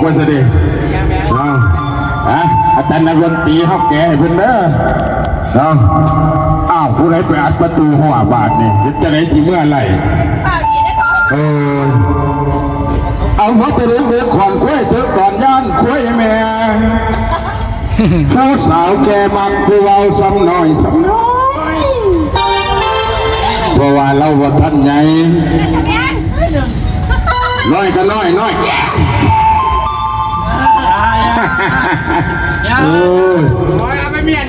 ວ່າຊະເດ ເນາະ ອາ ອາຈານນັກດົນຕີເຮົາແກະໃຫ້ເພິ່ນເດີ ເນາະ. ອ້າວ ຜູ້ໃດໄປອັດປະຕູຮົ້ວບາດນີ້ ເຮັດຈັ່ງໃດຊິເມືອໄລ່? ໂອ້ຍ ເອົາ ມາແຕ່ເດັກໆ ຂອນຄວາຍ ເຖິງຕອນຢ້ານຄວາຍແມ່ ຜູ້ສາວແກ່ມັກຜູ້ເວົ້າສ່ຳນ້ອຍສ່ຳນ້ອຍ ເພາະວ່າລາວບໍ່ທັນໃຫຍ່ ນ້ອຍກໍນ້ອຍ ນ້ອຍແກ່ ໂອ້ຍ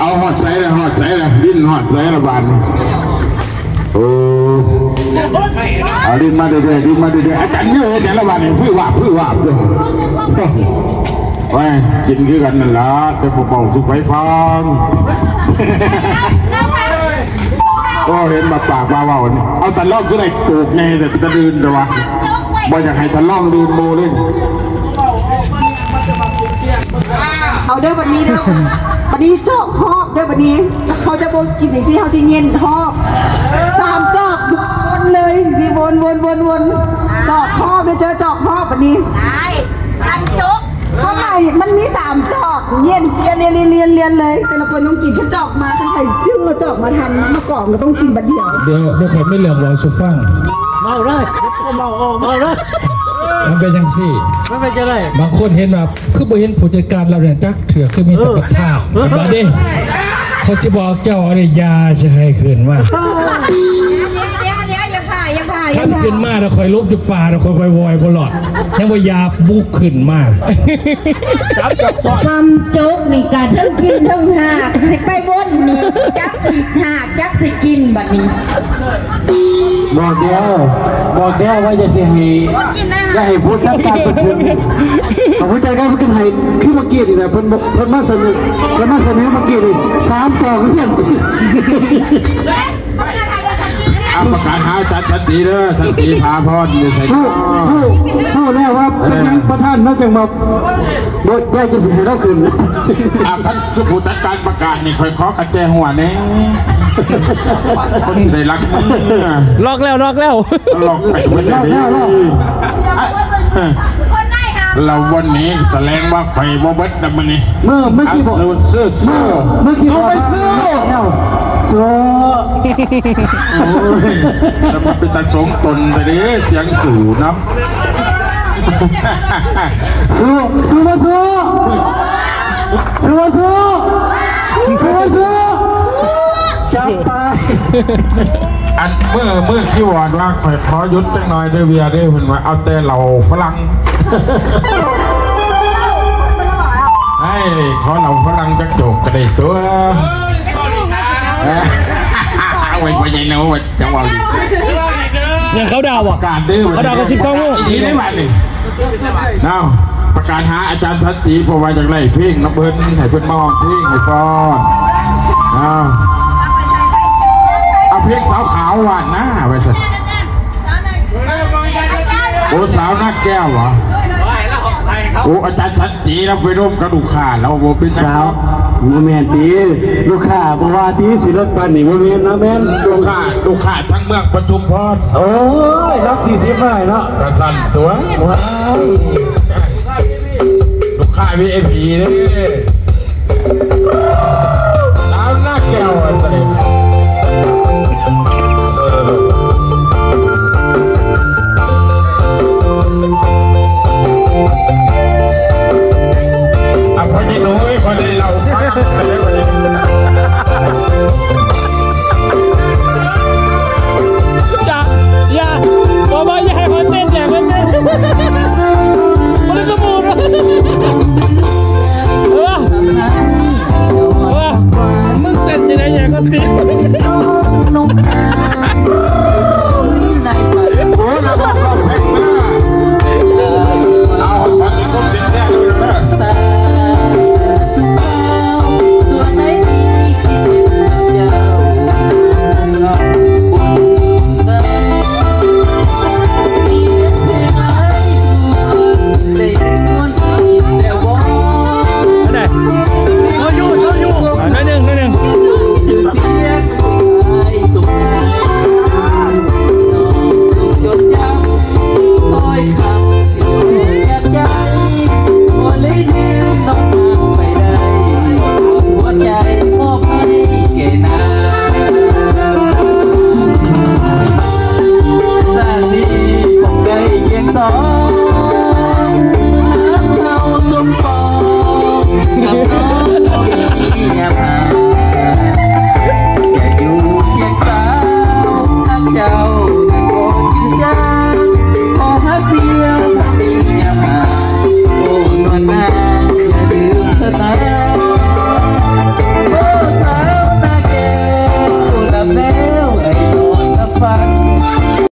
ເອົາຮອດໃສລະ ຮອດໃສລະ ບິນຮອດໃສລະບາດນີ້ ໂອ້ ເອົາ ດິນມາເລື້ອຍໆ ດິນມາເລື້ອຍໆ ອາຈານເຍອະແທ້ລະບາດນີ້ ວືບວາບ ວືບວາບຢູ່ ໂອ້ຍ ກິນຄືກັນນັ້ນລະ ແຕ່ບໍ່ເວົ້າສູ່ໃຜຟັງ ໂອ້ ເຫັນບັກປາກວ່າເວົ້ານີ້ ເອົາ ທ່ານລອງຄືໄດ້ໂຕກໃຫຍ່ແຕ່ຕະດື່ນແຕ່ວ່າ ບໍ່ຢາກໃຫ້ທ່ານລອງດື່ມໝູ່ເລີຍ. ເອົາເດີ ບັດນີ້ເດີ ບັດນີ້ຈອກຮອບເດີ ບັດນີ້ເຮົາຈະບໍ່ກິນຈັ່ງຊີ້ ເຮົາຊິເຢັນຮອບ ສາມຈອກວນເລີຍ ຈັ່ງຊີ້ ວົນໆໆໆ ຈອກຮອບເດີ ເຈີຈອກຮອບບັດນີ້ ໄດ້ ສາມຈອກ ເພາະວ່າມັນມີສາມຈອກ ລຽນ ລຽນ ລຽນ ລຽນ ລຽນເລີຍ ແຕ່ລະຄົນຕ້ອງກິນ ຖ້າຈອກມາ ຄັນໃຜຈຶ່ງເອົາຈອກມາທັນ ມາກອງກໍຕ້ອງກິນບັດດຽວ. ດຽວ ດຽວຂ້ອຍມີເລື່ອງເວົ້າສູ່ຟັງ. ເວົ້າເລີຍ ເວົ້າເລີຍ ມັນເປັນຈັ່ງຊີ້ ມັນເປັນຈັ່ງໃດ? ບາງຄົນເຫັນວ່າ ຄືບໍ່ເຫັນຜູ້ຈັດການລາວເນຍຈັກເທື່ອ ຄືມີແຕ່ປະທານ ເອີ ເຫັນບໍ່ເດ້? ເຂົາຊິບອກເຈົ້າເດ້ ຢ່າຊິໃຫ້ຂຶ້ນມາ ດຽວ ດຽວ ດຽວ ຢ່າພາ ຢ່າພາ ຢ່າພາ ຄັນຂຶ້ນມາແລ້ວຂ້ອຍຫຼົບຢູ່ປ່າແລ້ວ ຂ້ອຍ ຂ້ອຍວອຍບໍ່ລອດ ຍັງບໍ່ຢາກບຸກຂຶ້ນມາ ສາມຈົກນີ້ກະທັງກິນທັງຫາກ ຊິໄປວົນນີ້ ຈັກຊິຫາກ ຈັກຊິກິນບັດນີ້. ບອກແລ້ວ ບອກແລ້ວວ່າຢ່າຊິໃຫ້ ຢ່າໃຫ້ຜູ້ຈັດການເພິ່ນຂຶ້ນ ເອົາຜູ້ຈັດການເພິ່ນຂຶ້ນໃຫ້ ຄືເມື່ອກີ້ນີ້ແຫຼະ ເພິ່ນ ເພິ່ນມາສະເໜີ ເພິ່ນມາສະເໜີເມື່ອກີ້ນີ້ ສາມຕອນຮຽນ ອາ ປະກາດຫາອາຈານສັນຕິເດີ ສັນຕິພາພອນຢູ່ໃສເນາະ? ຮູ້ ຮູ້ ຮູ້ແລ້ວວ່າເປັນຫຍັງປະທານມາຈັ່ງມາ ບໍ່ ບໍ່ ຈະຊິໃຫ້ລາວຂຶ້ນ ອາ ຄັນຄືຜູ້ຈັດການປະກາດນີ້ ຂ້ອຍຂໍກະແຈຫົວແດ່ ຄົນຊິໄດ້ລັກມື ລັອກແລ້ວ ລັອກແລ້ວ ລັອກໄປເບິດແລ້ວເດ້ ລັອກແລ້ວ ລັອກແລ້ວ ລາວວັນນີ້ສະແດງວ່າຂ້ອຍບໍ່ເບິດນຳມື້ນີ້ ເມື່ອ ເມື່ອກີ້ບອກ ເອີ ເຊື່ອ ເຊື່ອ ເມື່ອ ເມື່ອກີ້ບອກ ໄປເຊື່ອ ເຊື່ອ ໂອ້ຍ ແລ້ວມັນເປັນຕາສົມຕົນແທ້ເດ້ ສຽງສູນຳ ສູ້ ສູ້ບໍ່ສູ້? ສູ້ບໍ່ສູ້? ສູ້ບໍ່ສູ້? ຈັບໄປ ອັນ ມື້ ມື້ຄິວອອນວ່າ ຂ້ອຍຂໍຢຸດຈັກໜ່ອຍເດີເວຍເດີ ເພິ່ນວ່າ ເອົາແຕ່ເຫຼົ້າຝຣັ່ງ ໃຫ້ຂໍເຫຼົ້າຝຣັ່ງຈັກໂຈກກໍໄດ້ຕົວະ ເອົາໄວ້ ພໍ່ໃຫຍ່ໜູ ຈັງຫວະນີ້ ຍັງເຂົ້າດາວບໍ່? ການເດີ ເຂົ້າດາວກໍສິບສອງໂມງ ອີ່ຫຼີເດ້ບາດນີ້ ເນາະ ປະກາດຫາອາຈານສັນຕິ ເພາະວ່າຢາກໄດ້ເພງນຳເພິ່ນ ໃຫ້ເພິ່ນມາຮ້ອງເພງໃຫ້ຟັງ ເອົາ ເອົາເພງສາວຂາວຫວານນາ ວ່າຊັ້ນ ໂອ້ ສາວນາແກ້ວຫວາ? ໂອ້ ອາຈານສັນຕິລາວໄປລົມກັບລູກຄ້າ ລາວບໍ່ເປັນຫຍັງ ສາວ ບໍ່ແມ່ນຕິ ລູກຄ້າບໍ່ວ່າຕິ ຊິເລິກປານນີ້ ບໍ່ແມ່ນນະ ແມ່ນ ລູກຄ້າ ລູກຄ້າທັງເມືອງປະທຸມພອນ ໂອ້ຍ ຫຼັກສີ່ສິບໄດ້ເນາະ ກະຊັ້ນຕົວະ ວ້າຍ ລູກຄ້າ ວີໄອພີ ເດ້ ສາວນາແກ້ວ